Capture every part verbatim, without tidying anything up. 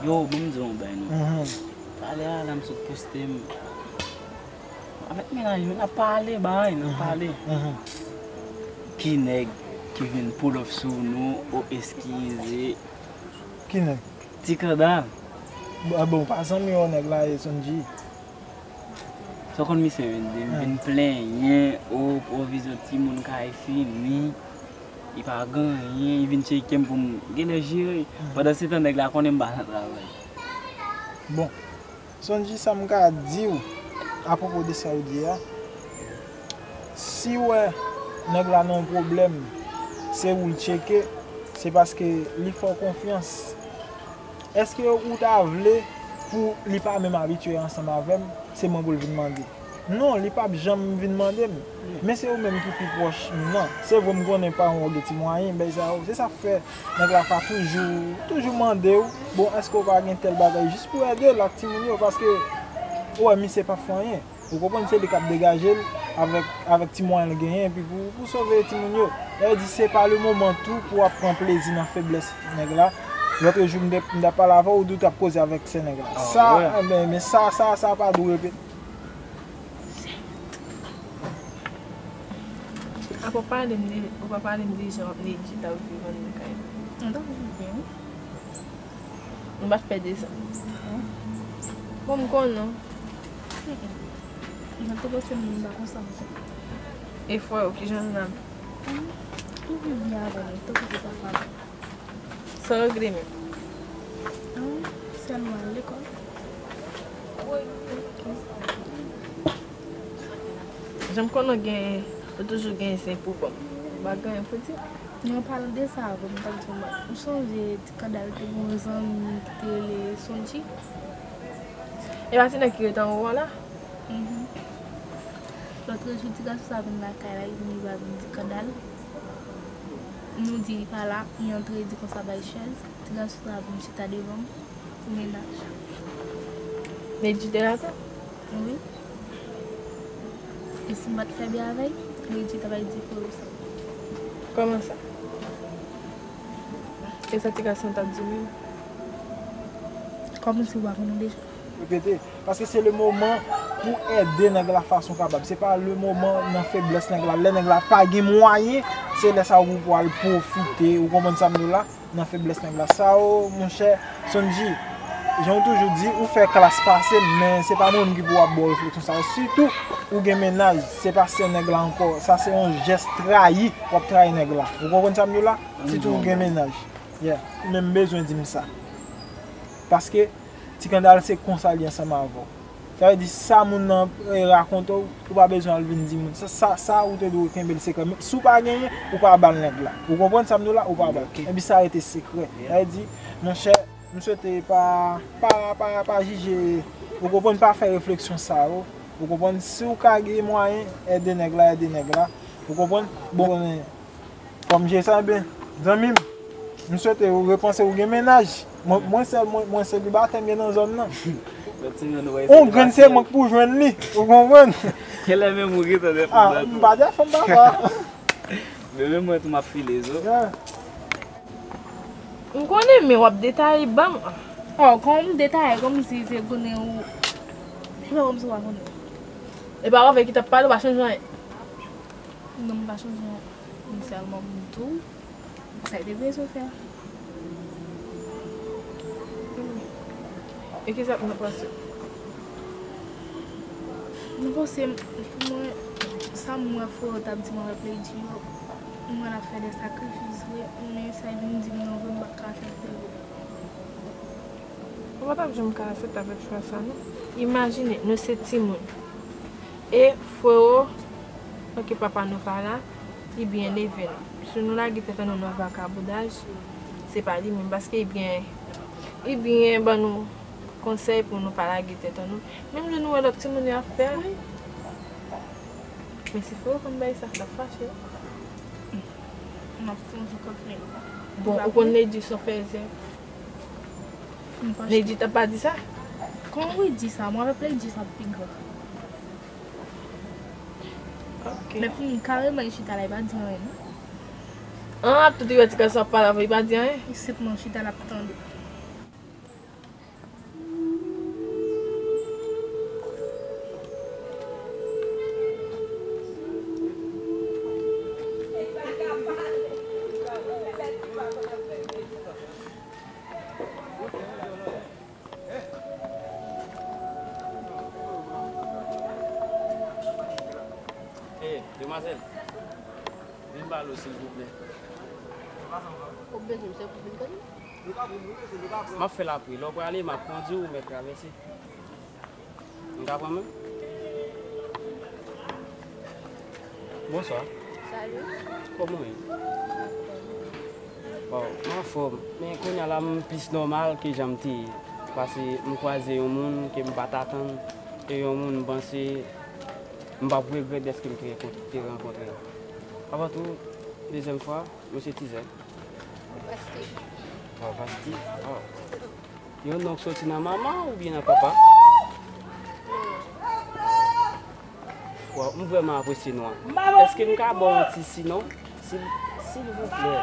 Yo, ban m di w yon bagay non. Mhm. Talè a la m sot poste m avèk mennaj mwen, n ap pale bagay, n ap pale. Mhm. Ki nèg ki vin pull up sou nou, o eskize. Ki nèg? Ti Kandal. Ah bon, pa zanmi w nèg la ye, Sondji? Sa w konn misye vin di m, vin plenyen, o pwovizyon timoun kay fini, li pa gen anyen, li vin tcheke m pou m genlè jere. Pandan se tan nèg la konnen m pa nan travay. Bon, Sondji, sa m ka di w apwopo de sa w di a, si w wè nèg la nan yon pwoblèm, se ou l tcheke, se paske li fè w konfyans. Èske ou ta vle pou li pa menm abitye ansanm avè m, se mwen pou l vin mande? Non, li p ap janm vin mande m. Men se ou menm ki pi pwòch m nan. Se vre m konnen paran w gen ti mwayen, bagay sa yo. Se sa k fè nèg la ka toujou, toujou mande w, bon, èske w pa gen tèl bagay, jis pou ede l ak timoun yo, paske ou wè misye p ap fè anyen. Ou konprann, se li k ap degaje l avèk, avèk ti mwayen l genyen, epi pou, pou sove timoun yo. Sa vle di, se pa le moman tou pou w ap pran plezi nan feblès nèg la. Lòt jou, m te, m t ap pale avè w, ou di w t ap koze avèk sè nèg la. Sa, enben, men sa, sa, sa pa dwe repete. Apa w pale m de, ou pa pale m de jan Nedji t ap viv anndan kay la. Mwen t ap viv byen, wi. Nou pa t pè de sa. Bon, m konnen. Mwen te panse m pa konsa ankò. E frè w, kijan l ap? Li viv byen avè nou, tankou se papa m. Sa w regle menm? An, sèlman al lekòl. Jan m konnen w gen, ou toujou gen zen pou ban m. Ou pa gen anyen pou di? An palan de sa, bon, m t ap di w, m sonje Ti Kandal te gen yon zanmi ki te rele Sondji. E pa ti nèg ki rete anwo a la? Mhm. Lòt jou, ti gason sa vin lakay la, li vin, li pa vin Ti Kandal. Nou di li pa la, li antre, li di konsa bay chèz. Ti gason sa vin chita devan m pou mennaj. Nedji te la tou? Wi. E si m pa t fè byen avè l, Nedji ta bay di frè w sa. Kòman sa? E sa ti gason t ap di menm? Kòmsi w pa konnen deja? Repete. Paske se le moman pou ede nèg la fason kapab. Se pa le moman nan feblès nèg la. Lè nèg la pa gen mwayen, se lè sa a ou pou al pwofite. Ou konprann sa m di w la? Nan feblès nèg la. Sa yo, monchè, Sondji, jan w toujou di, ou fè klas pase m, men se pa mwen menm ki pou ap ba w refleksyon sa yo. Sitou, ou gen mennaj, se pa sè nèg la ankò. Sa se yon jès trayi, w ap trayi nèg la. Ou konprann sa m di w la? Sitou ou gen mennaj. Yeah. Men m bezwen di m sa. Paske Ti Kandal se konsa li ansanm avè w. Sa vle di, sa moun nan, eh, rakonte w, ou pa bezwen al vin di moun. Sa, sa, sa ou te dwe kenbe l sekrè. Men si w pa genyen, ou pa ba l nèg la. Ou konprann sa m di w la? Ou pa ba l. Epi sa rete sekrè. Sa vle di, monchè, m swete pa, pa, pa, pa jije, ou konprann, pa fè refleksyon sa yo. Ou konprann? Si w ka gen mwayen, ede nèg la, ede nèg la. Ou konprann? Bon, fò m jere sa byen. Zanmi m, m swete ou repanse ou gen mennaj. Mwen, mwen sèl, mwen, mwen selibatè m gen nan zòn nan. Yon grenn se mwen k pou jwenn li. Ou konprann? Genlè menm ou gentan dèfè. Ah, m pa dèfè m papa. Men menm mwen tou m ap file zo. Yeah. M konnen, men w ap detaye ban m. Oh, kòman m detaye kòmsi se konnen ou. Se pa kòmsi w pa konnen. E pa w avè ki t ap pale, w pa chanje anyen. Non, m pa chanje anyen. Men sèlman m di w sa l te bezwen fè. E kisa k nan panse? Nan panse m, pou mwen, sa m wè frè w t ap di m avèk Lady yo, m wè l ap fè de sakrifis vre, men sa l vin di m nan vre, m pa ka aksepte l vre. Ou pa t ap janm ka aksepte avèk chwa sa non. Imajine, nou se timoun. E frè w, paske papa nou pa la, li byen leve nou. Si nou lage tèt an nou nan vakabondaj, se pa li menm, paske li byen, li byen ban nou konsèy pou nou pa lage tèt an nou. Menm jan nou wè lòt timoun yo ap fè. Men si frè w konn bagay sa, l ap fache. M ap sonje kòk nèg. Bon, ou konn Nedji se yon fèzè. Nedji t ap pa di sa? Kòman w di sa? Mwen avèk Nedji sa pi gran. Ok. Men pou m kareman li chita la, li pa di anyen non. An, ap tout wè ti gason ap pale avè l, li pa di anyen? Li senpman chita, l ap tande. Vin pale w, silvouplè. Ou bezwen m se pou vin konnen? M ap fè l apre. Lè w prale, m ap kondi w, ou mèt travèse. M ka pran men w? Bonswa. Salut. Kòman w ye? Bon, m anfòm. Men kounye a la, m plis nòmal ke jan m te ye. Paske m kwaze yon moun ke m pa t atann. E yon moun m panse m p ap regrèt dèske m te renkontre, te rankontre l. Avan tou, dezyèm fwa, mwen se Tizè. Pastè. Waw, Vasti. Waw. Yon non k soti nan manman oubyen nan papa? Waw, m vrèman apresye non an. Èske m ka ba w yon ti sinon? Sil, silvouplè.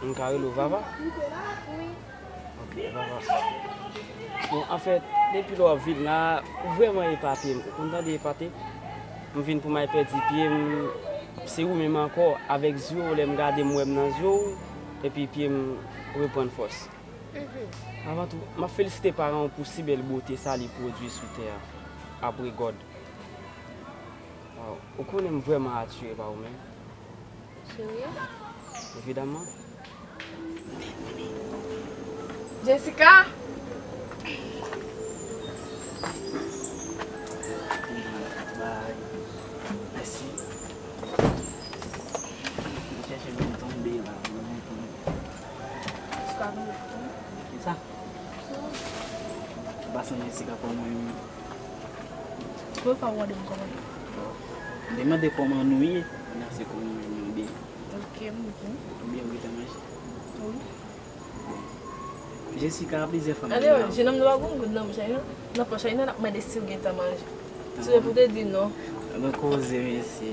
M ka rele w Vava? Wi. Ok, Vava. Bon, anfèt, depi lè w ap vin la, ou vrèman epate m. Ou konn tande epate? M vin pou m al pèdi pye m. Se ou menm ankò, avèk zye w, lè m gade m wè m nan zye w, epi pye m reprann fòs. Avan tou, m ap felisite paran w pou si bèl bote sa li pwodui sou tè a, apre God. Waw, ou konnen m vrèman atire pa ou menm. Serye? Evidaman. Jessica! Bay. Mèsi. Mwen chèche byen tonbe la. Mwen tonbe. Kisa? Ou pa sonje Jessica kòman m ye? Premye fwa w mande m kòman m ye. M te mande kòman nou ye. Kounye a se kòman m ye, m byen. Ok, m byen. Ou byen, ou gentan manje? Wi. Jessica, plizyè fwa m Ale, te la. Jenòm nan pa gon goud nan bouch li non. Nan pòch li non, l ap mande si w gentan manje. Si w pou te di non. Mwen koze, mesye.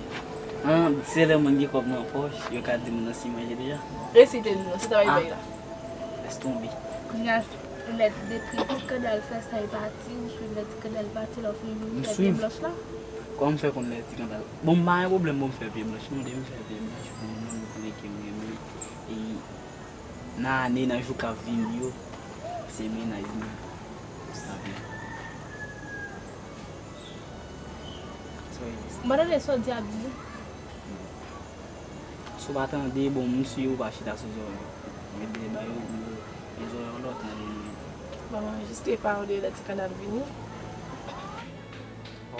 An, se lè moun gen kòb nan pòch, yo ka di moun nan si manje deja. E si te di non, se travay bay la. Lès tonbe. Kounye a, lè depi ti kandal fè sa, e pati, ou swiv lè ti kandal pati, lè w fin vini, M fè swiv. Blanch la. Kòman m fè konn lè ti kandal? Bon, m pa gen pwoblèm pou m fè pye blanch. Non, depi m fè pye blanch, pou moun nan konnen ke m renmen. E nan ane, nan jou k ap vini yo, se mennaj mwen. Sa vle. Sa vle di. M pa tande sa w di a byen. Si w pa tande, bon, m swiv ou pa chita sou zòrèy. Mete ba yo, yo, yo zòrèy w lòt nan li. Bon, anrejistre pawòl yo lè ti kandal vini.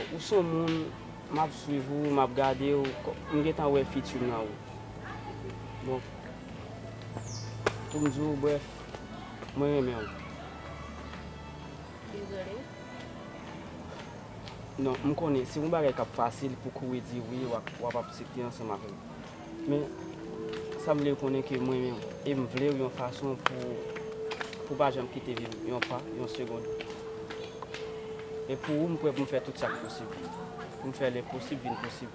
Ou se yon moun, m ap swiv ou, m ap gade w, m gentan wè fiti m nan ou. Bon, pou m di w, brèf, mwen renmen w. Dezole. Non, m konnen se yon bagay k ap fasil pou kouri di wi, w ap, w ap aksepte ansanm avè m. Men, sa m vle w konnen ke mwen menm, e m vle w yon fason pou, pou w pa janm kite viv yon pa, yon segonn. E pou ou, m prè pou m fè tout sa k posib. Pou m fè lenposib vin posib.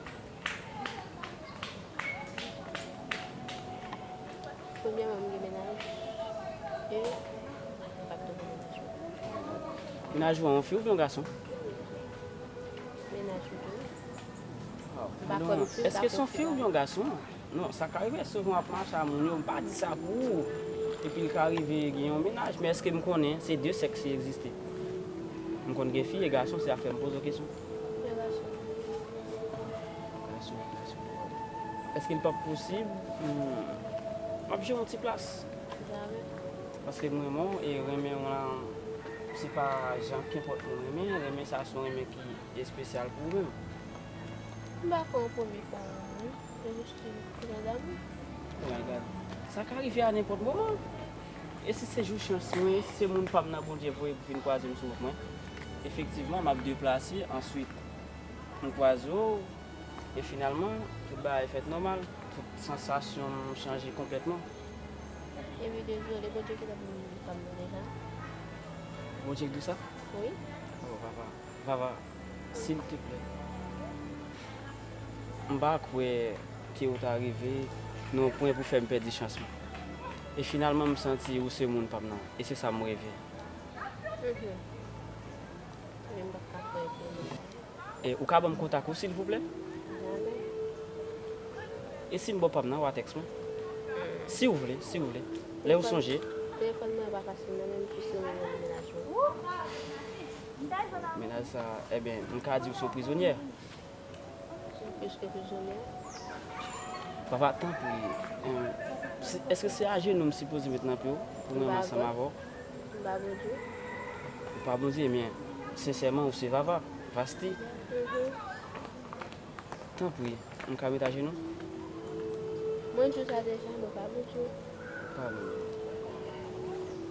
Premyèman, m gen mennaj. E m p ap twonpe mennaj mwen. Mennaj ou an yon fi oubyen yon gason? Mennaj mwen tou. Waw. M pa kwè m fi, m pa Èske se yon konfye fi la. Oubyen yon gason? Non, sa ka rive, souvan w ap mache a moun yo, m pa di sa pou ou. Epi l ka rive gen yon mennaj, men èske m konnen se de sèks ki egziste? M konn gen fi e gason, se sa k fè m poze w kesyon. Yon gason. Gason, gason. Èske l p ap posib? Hmm. M ap jere yon ti plas. Jamè. Paske m renmen w e renmen w lan, se pa jan kenpòt moun renmen, renmen sa se yon renmen ki espesyal pou ou menm. M pa kwè w premye fwa non. Se jis yon gran damou. Oh my God. Sa ka rive a nenpòt moman. E si se jou chans mwen, e si se moun pa m nan Bondye voye pou vin kwaze m sou wout mwen? Efektivman, m ap deplase, answit, m kwaze w, e finalman, tout bagay fèt nòmal, tout sansasyon m chanje konplètman. Epi dezole, Bondye ki t ap vin pa m nan deja. Bondye k di w sa? Wi. Oh, papa. Vava, silteplè. M pa kwè ke ou ta rive nan yon pwen pou fè m pèdi chans mwen. E finalman, m santi ou se moun pa m nan. E se sa m reve. Mhm. Men m pa ka kwè ke non. E ou ka ban m kontak ou, silvouplè? Jamè. E si m ba w pa m nan, w a tèks mwen? Si w vle, si w vle. Lè ou sonje. Telefòn mwen pa fasil non, men m plis renmen nan mennaj mwen. Mennaj sa, ebyen, m ka di w se yon prizonyè. Plis ke prizonye. Papa, tanpri, em, si, èske se ajenou m sipoze met nan pye w pou mwen ansanm avè w? M pa Bondye. Ou pa Bondye, men sensèman, ou se Vava, Vasti. Mhm. Tanpri, m ka met ajenou? Mwen di w sa deja, mwen pa Bondye. Pa Bondye.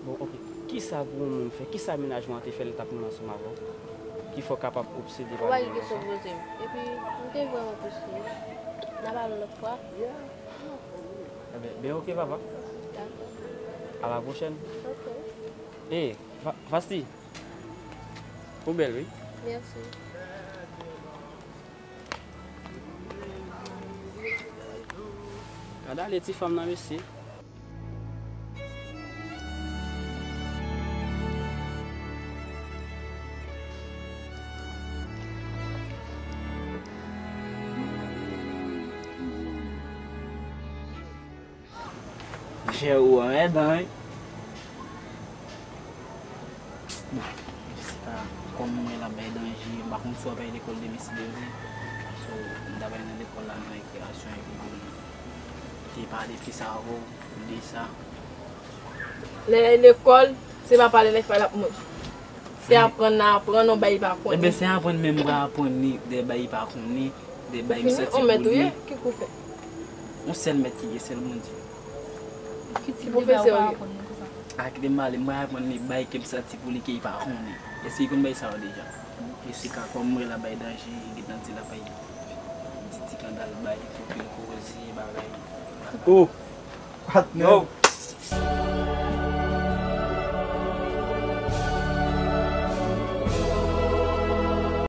Bon, ok. Kisa pou yon moun fè? Kisa mennaj mwen an te fè lè l t ap mwen ansanm avè w? Ki fè w kapab obsede pa Bondye konsa? Ou pa gen kesyon poze m. Epi, m te vrèman prese. N a pale yon lòt fwa. Ebyen, ben ok, papa. Dakò. A la pwochèn. Ok. E, Va-, Vasti. Ou bèl, wi. Mèsi. Gad ale ti fanm nan, mesye. Monchè, ou anmèdan, wi. Bon, Jessica, kòm mwen la bay danje, m pa konn si w ap al lekòl demen si Dye vle. So, m t ap al nan lekòl la nan rekreyasyon epi m te pale plis avè w de sa. Lè l lekòl, se pa pale l ap pale ak moun. Se aprann nan aprann, yon bagay li pa konnen. Ebyen, se aprann menm m pral aprann li de bagay li pa konnen, de bagay m santi pou li. Ki kou fè? Yon sèl mèt ki gen, sèl Bondye. Ki tip de bagay ou pral aprann li konsa? A, kite m pale, m pral aprann li bagay ke m santi pou li ke li pa konnen. Èske li konn bagay sa yo deja? Jessica, kòm mwen la bay danje, li gentan di l ap bay di ti kandal, bay anpil koze, bagay. Oh! Patnè. Yo!